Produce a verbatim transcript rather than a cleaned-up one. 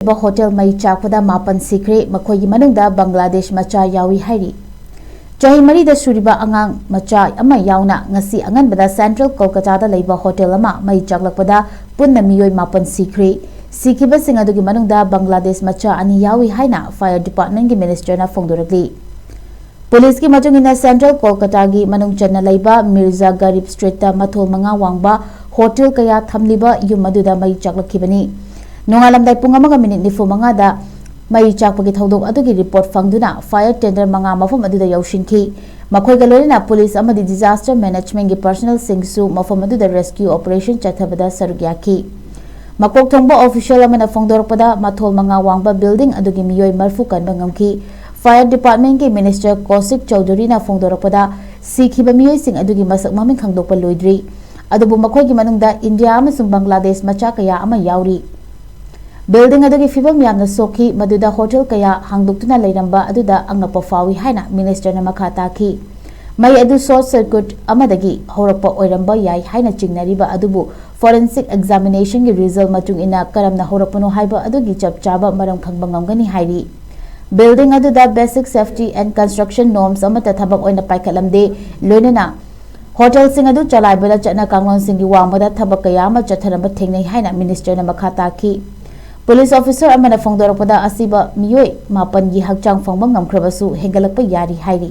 ꯂꯩꯕ ꯍꯣꯇꯦꯜ ꯃꯩ ꯆꯥꯛꯄꯗ ꯃꯥꯄꯟ ꯁꯤꯈ꯭ꯔꯦ꯫ ꯃꯈꯣꯏꯒꯤ ꯃꯅꯨꯡꯗ ꯕꯪꯒ꯭ꯂꯥꯗꯦꯁ ꯃꯆꯥ ꯌꯥꯎꯏ ꯍꯥꯏꯔꯤ꯫ ꯆꯍꯤ ꯃꯔꯤꯗ ꯁꯨꯔꯤꯕ ꯑꯉꯥꯡ ꯃꯆꯥ ꯑꯃ ꯌꯥꯎꯅ ꯉꯁꯤ ꯑꯉꯟꯕꯗ ꯁꯦꯟꯇ꯭ꯔꯦꯜ ꯀꯣꯜꯀꯇꯥꯗ ꯂꯩꯕ ꯍꯣꯇꯦꯜ ꯑꯃ ꯃꯩ ꯆꯥꯛꯂꯛꯄꯗ ꯄꯨꯟꯅ ꯃꯤꯑꯣꯏ ꯃꯥꯄꯟ ꯁꯤꯈ꯭ꯔꯦ꯫ ꯁꯤꯈꯤꯕꯁꯤꯡ ꯑꯗꯨꯒꯤ ꯃꯅꯨꯡꯗ ꯕꯪꯒ꯭ꯂꯥꯗꯦꯁ ꯃꯆꯥ ꯑꯅꯤ ꯌꯥꯎꯏ ꯍꯥꯏꯅ ꯐꯥꯌꯔ ꯗꯤꯄꯥꯔꯠꯃꯦꯟꯒꯤ ꯃꯤꯅꯤꯁꯇꯔꯅ ꯐꯣꯡꯗꯣꯔꯛꯂꯤ꯫ ꯄꯨꯂꯤꯁꯀꯤ ꯃꯇꯨꯡ ꯏꯟꯅ ꯁꯦꯟꯇ꯭ꯔꯦꯜ ꯀꯣꯜꯀꯇꯥꯒꯤ ꯃꯅꯨꯡ ꯆꯟꯅ ꯂꯩꯕ ꯃꯤꯔꯖꯥ ꯒꯔꯤꯕ ꯁ꯭ꯇ꯭ꯔꯤꯠꯇ ꯃꯊꯣꯜ ꯃꯉꯥ ꯋꯥꯡꯕ ꯍꯣꯇꯦꯜ ꯀꯌꯥ ꯊꯝꯂꯤꯕ ꯌꯨꯝ ꯑꯗꯨꯗ ꯃꯩ ꯆꯥꯛꯂꯛꯈꯤꯕꯅꯤ꯫ ꯅꯣꯡꯉꯥꯜꯂꯝꯗꯥꯏ ꯄꯨꯡ ꯑꯃꯒ ꯃꯤꯅꯤꯠ ꯅꯤꯐꯨ ꯃꯉꯥꯗ ꯃꯩ ꯆꯥꯛꯄꯒꯤ ꯊꯧꯗꯣꯛ ꯑꯗꯨꯒꯤ ꯔꯤꯄꯣꯔꯠ ꯐꯪꯗꯨꯅ ꯐꯥꯌꯔ ꯇꯦꯟꯗꯔ ꯃꯉꯥ ꯃꯐꯝ ꯑꯗꯨꯗ ꯌꯧꯁꯤꯟꯈꯤ꯫ ꯃꯈꯣꯏꯒ ꯂꯣꯏꯅꯅ ꯄꯨꯂꯤꯁ ꯑꯃꯗꯤ ꯗꯤꯖꯥꯁꯇꯔ ꯃꯦꯅꯦꯖꯃꯦꯟꯒꯤ ꯄꯔꯁꯅꯦꯜꯁꯤꯡꯁꯨ ꯃꯐꯝ ꯑꯗꯨꯗ ꯔꯦꯁꯀ꯭ꯌꯨ ꯑꯣꯄꯔꯦꯁꯟ ꯆꯠꯊꯕꯗ ꯁꯔꯨꯛ ꯌꯥꯈꯤ꯫ ꯃꯀꯣꯛ ꯊꯣꯡꯕ ꯑꯣꯐꯤꯁꯤꯌꯦꯜ ꯑꯃꯅ ꯐꯣꯡꯗꯣꯔꯛꯄꯗ ꯃꯊꯣꯜ ꯃꯉꯥ ꯋꯥꯡꯕ ꯕꯤꯜꯗꯤꯡ ꯑꯗꯨꯒꯤ ꯃꯤꯑꯣꯏ ꯃꯔꯤꯐꯨ ꯀꯟꯕ ꯉꯝꯈꯤ꯫ ꯐꯥꯌꯔ ꯗꯤꯄꯥꯔꯠꯃꯦꯟꯒꯤ ꯃꯤꯅꯤꯁꯇꯔ ꯀꯧꯁꯤꯛ ꯆꯧꯙꯨꯔꯤꯅ ꯐꯣꯡꯗꯣꯔꯛꯄꯗ ꯁꯤꯈꯤꯕ ꯃꯤꯑꯣꯏꯁꯤꯡ ꯑꯗꯨꯒꯤ ꯃꯁꯛ ꯃꯃꯤꯡ ꯈꯪꯗꯣꯛꯄ ꯂꯣꯏꯗ꯭ꯔꯤ꯫ ꯑꯗꯨꯕꯨ ꯃꯈꯣꯏꯒꯤ ꯃꯅꯨꯡꯗ ꯏꯟꯗꯤꯌꯥ ꯑꯃꯁꯨꯡ ꯕꯪꯒ꯭ꯂꯥꯗꯦꯁ ꯃꯆꯥ ꯀꯌꯥ ꯑꯃ ꯌꯥꯎꯔꯤ꯫ ꯕꯤꯜꯗꯤꯡ ꯑꯗꯨꯒꯤ ꯐꯤꯕꯝ ꯌꯥꯝꯅ ꯁꯣꯛꯈꯤ, ꯃꯗꯨꯗ ꯍꯣꯇꯦꯜ ꯀꯌꯥ ꯍꯥꯡꯗꯣꯛꯇꯨꯅ ꯂꯩꯔꯝꯕ ꯑꯗꯨꯗ ꯑꯉꯛꯄ ꯐꯥꯎꯏ ꯍꯥꯏꯅ ꯃꯤꯅꯤꯁꯇꯔꯅ ꯃꯈꯥ ꯇꯥꯈꯤ꯫ ꯃꯩ ꯑꯗꯨ ꯁꯣꯔꯠ ꯁꯔꯀ꯭ꯌꯨꯠ ꯑꯃꯗꯒꯤ ꯍꯧꯔꯛꯄ ꯑꯣꯏꯔꯝꯕ ꯌꯥꯏ ꯍꯥꯏꯅ ꯆꯤꯡꯅꯔꯤꯕ ꯑꯗꯨꯕꯨ ꯐꯣꯔꯦꯟꯁꯤꯛ ꯑꯦꯛꯖꯥꯃꯤꯅꯦꯁꯟꯒꯤ ꯔꯤꯖꯜ ꯃꯇꯨꯡ ꯏꯟꯅ ꯀꯔꯝꯅ ꯍꯧꯔꯛꯄꯅꯣ ꯍꯥꯏꯕ ꯑꯗꯨꯒꯤ ꯆꯞ ꯆꯥꯕ ꯃꯔꯝ ꯈꯪꯕ ꯉꯝꯒꯅꯤ ꯍꯥꯏꯔꯤ꯫ ꯕꯤꯜꯗꯤꯡ ꯑꯗꯨꯗ Basic Safety and Construction Norms ꯑꯃꯠꯇ ꯊꯕꯛ ꯑꯣꯏꯅ ꯄꯥꯏꯈꯠꯂꯝꯗꯦ, ꯂꯣꯏꯅꯅ ꯍꯣꯇꯦꯜꯁꯤꯡ ꯑꯗꯨ ꯆꯂꯥꯏꯕꯗ ꯆꯠꯅ ꯀꯥꯡꯂꯣꯟꯁꯤꯡꯒꯤ ꯋꯥꯡꯃꯗ ꯊꯕꯛ ꯀꯌꯥ ꯑꯃ ꯆꯠꯊꯔꯝꯕ ꯊꯦꯡꯅꯩ ꯍꯥꯏꯅ ꯃꯤꯅꯤꯁꯇꯔꯅ ꯃꯈꯥ ꯇꯥꯈꯤ꯫ ꯄꯨꯂꯤꯁ ꯑꯣꯐꯤꯁꯔ ꯑꯃꯅ ꯐꯣꯡꯗꯣꯔꯛꯄꯗ ꯑꯁꯤꯕ ꯃꯤꯑꯣꯏ ꯃꯥꯄꯟꯒꯤ ꯍꯛꯆꯥꯡ ꯐꯪꯕ ꯉꯝꯈ꯭ꯔꯕꯁꯨ ꯍꯦꯟꯒꯠꯂꯛꯄ ꯌꯥꯔꯤ ꯍꯥꯏꯔꯤ꯫